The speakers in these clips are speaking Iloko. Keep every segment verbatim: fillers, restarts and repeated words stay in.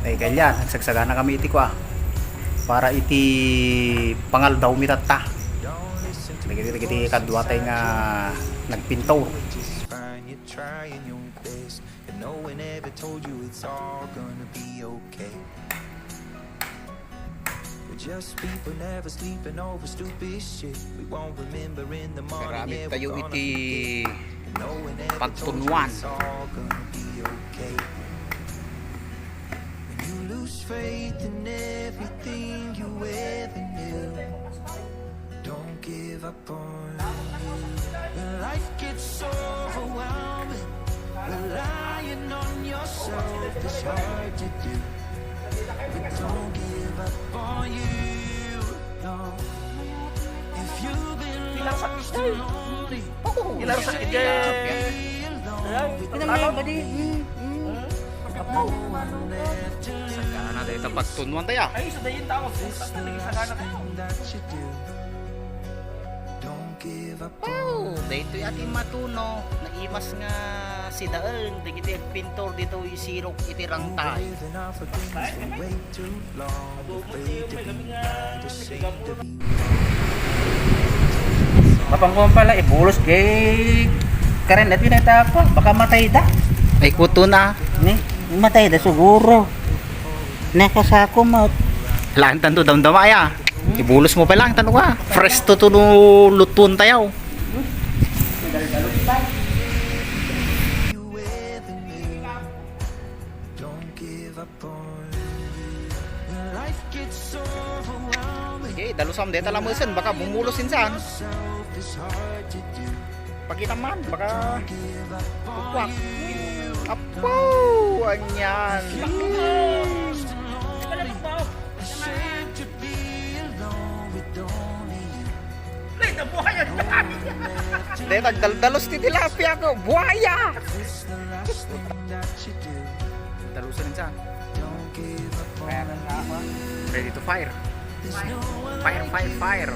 Ay, kaya, nagsagsaganakami iti kua. Para iti pangaldaw mi tatta. Dagiti, dagiti kaduatay nga nagpintor. Just people never sleeping over stupid shit. We won't remember in the morning. Karamid tayo iti pagtunuan. It's all gonna be okay. When you lose faith in everything you ever knew, don't give up on you. When life gets overwhelming, relying on yourself is hard to do. But don't give up on you, no. If you've been lost and lonely, Ilar sa kidya. Kita may badi. Mm, mm. Sagana tayo ta pagtunuan tayo. Ay, sa dayin tao. Sa dayin sagana tayo. Don't give up. Oh, daytoy a ti matuno, naimas nga sidaen dagiti agpintor ditoy sirok iti rangtay. Mapangkuan pala, ibulos kay karen dati na ita ako. Baka matay da. Ay, kuto na. Ni, matay da siguro. Nakasako mo. Lantan to damdama ya. Ibulos mo pa lang, tano ka. Fresh to to no lutuan tayo. Okay, dalusam deta lamesen, baka bumulos insan. Pakita man, baka kukwak. Apo, anyan. Deta buaya. Deta agdaldalos ti tilapia ko, buaya. Dalusan insan. Ready to fire. Fire, fire, fire.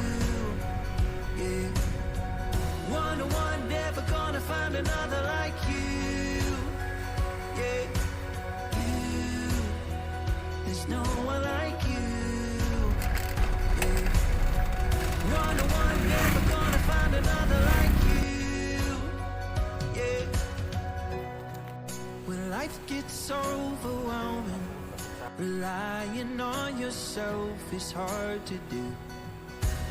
When life gets overwhelming, relying on yourself is hard to do.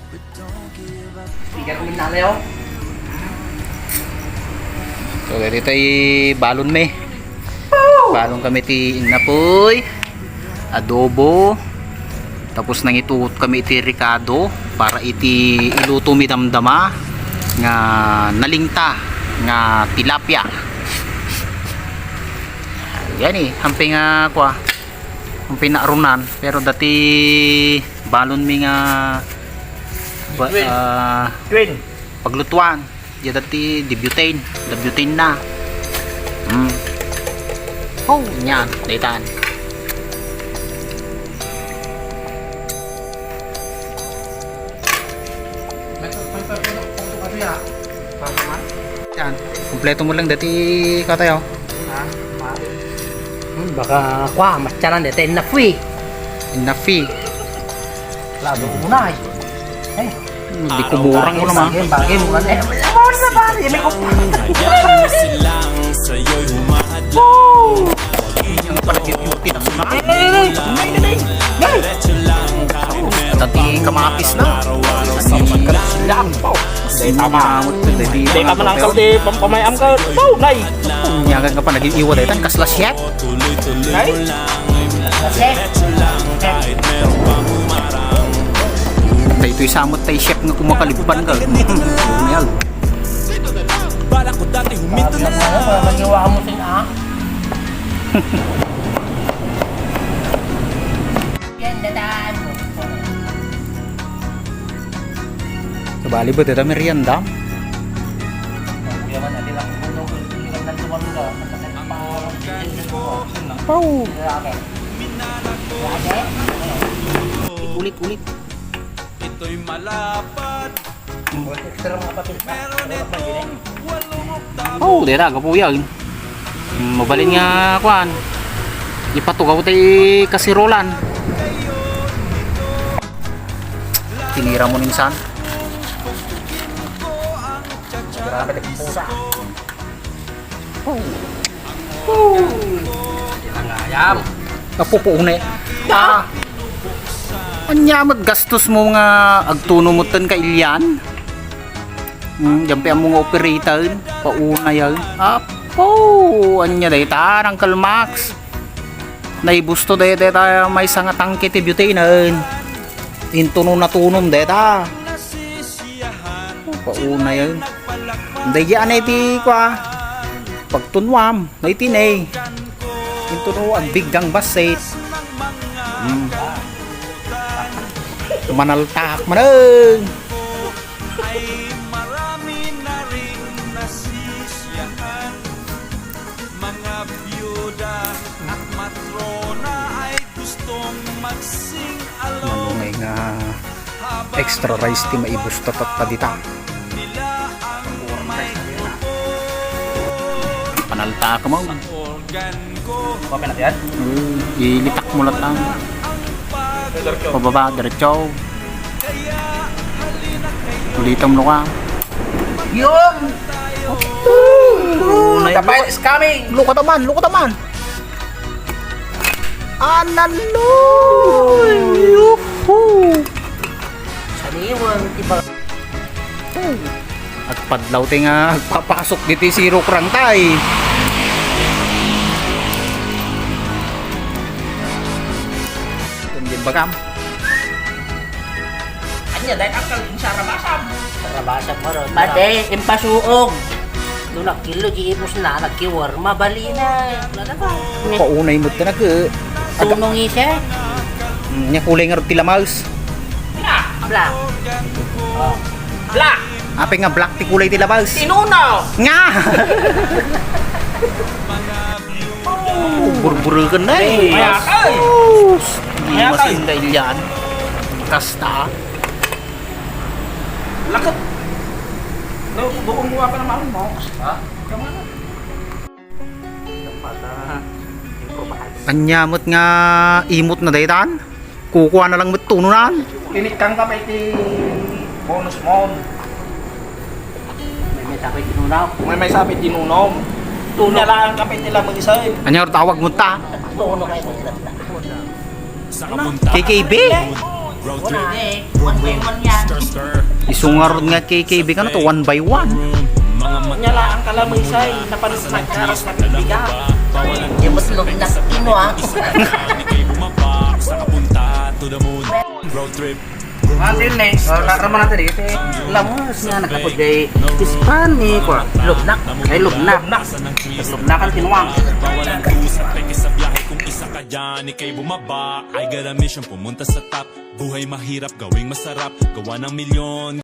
But don't give up. Tiga ko minalayaw. So, dito tayo balon mi. Balon kami ti inapoy, adobo, tapos nangitugot kami iti rekado para iti iluto mi damdama nga nalingta nga tilapia. Yan eh, hamping nga kwa, hamping naarunan, pero dati balon mi nga ba, Queen. Ah, Queen. Paglutuan. Diya dati di butane, di butane na. Hmm. Oh, yan, daytan. Yan, kompleto mo lang dati katayo. Hmm, baka kwa, matyanan dati, enough eh. Enough eh. Lalo ko muna eh. Eh. Hmm, di ko burang mo naman. Bagay, bagay mo naman. Eh, ano na ba? Yan, may kupa. Woo! Eh, eh, eh. Dati kamatis na. Ano yung magkalas lang? Oh, dahil tama. Dahil tama na ang kaldi, pampamayam ka. Oh, nay. Nyagan ka pa, naging iwa dahil tan kasla siya. Nay? Daytoy samot tay chef nga kumakalibban ka. Real. Balak ko dati huminto na lang. Magiwa mo sin, ah? Yan, dadaan. Kabali ba, dada merienda? Pau. Ulit, ulit. Ito'y malapad. Meron itong walong oktav. Oh, dira, gapuya. Hmm, mabalin nga, kuan. Ipatugaw ti kasirolan. Tinira mo ninsan. Grabe, nagpusa. Tinangayam. Napupuunay. Ah. Anya met gastos mo nga agtuno mo ten ka ilian? Hmm, diyan pa mo nga operator, paunay ay. Apo, anya dayta, Uncle Max. Naibusto dayta maysa nga tangke ti butane. Intuno natunom dayta. Paunay ay. Daydi anay ti kua. Pagtunuam, may tinay. Intuno agbiggang bassit. Hmm. Manaltak maneng. Ay marami na ring nasisiyahan, mga biyuda at matrona ay gustong magsing along. Manungay nga extra rice ti maibusta tatta dita. Nila ang may tubo. Panaltak mo. Organ ko. Open natin yan? Hmm, ilitak mo lang. Pababa, diretso. Ulitan mo ka. Yun! Ooh, the fight is coming! Look at the man, look at the man! Analoy! Yuhu! Saniwang, di ba? Agpadlaw ti nga agpapasok diti sirokrang tay. Kundi bagam. Anya, dahil ang kalin sa rabasam. Rabasam mo ron. Made, impasuog. Nung nagkilo, di ipos na, nagkiwar, mabalina. Paunay mo ito nag-, eh, aga- Tunong isa. Mm, nya kulay nga ron ti lamas. Black. Black. Oh. Black. Apay nga black ti kulay ti lamas. Tinunaw. Nga! Oh, burburukan na eh. Mayatay. Sus. Di Mayatay. Masinda ilian. Kasta. Lakat. Doon mo pa naman mo. Ha? Tama na. Anya met nga imot na daytan? Kukua na lang met tunonan. Tinikkang ka pa iti bonus mo. May may tapay tinunaw. May may sapit tinunom. Tuno. Nyalaan ka pa iti lamisay. Anya tawag mo ta? Tuno kayo. K K B? Isungarod nga K K B kano to, one by one. Nya la ang kalamisay, napan-, nagkaras na bibigat. Di mo lubnak tino, ah. Road trip. Atin ni, oh, na-, naman natin eh. Iti lamus nga nakapudjay Hispanic, oh. Lubnak. Ay, lubnak. Lubnak. Lubnak ang tinuang. Diyan ikay bumaba, I got a mission, pumunta sa top. Buhay mahirap, gawing masarap. Gawa ng milyon,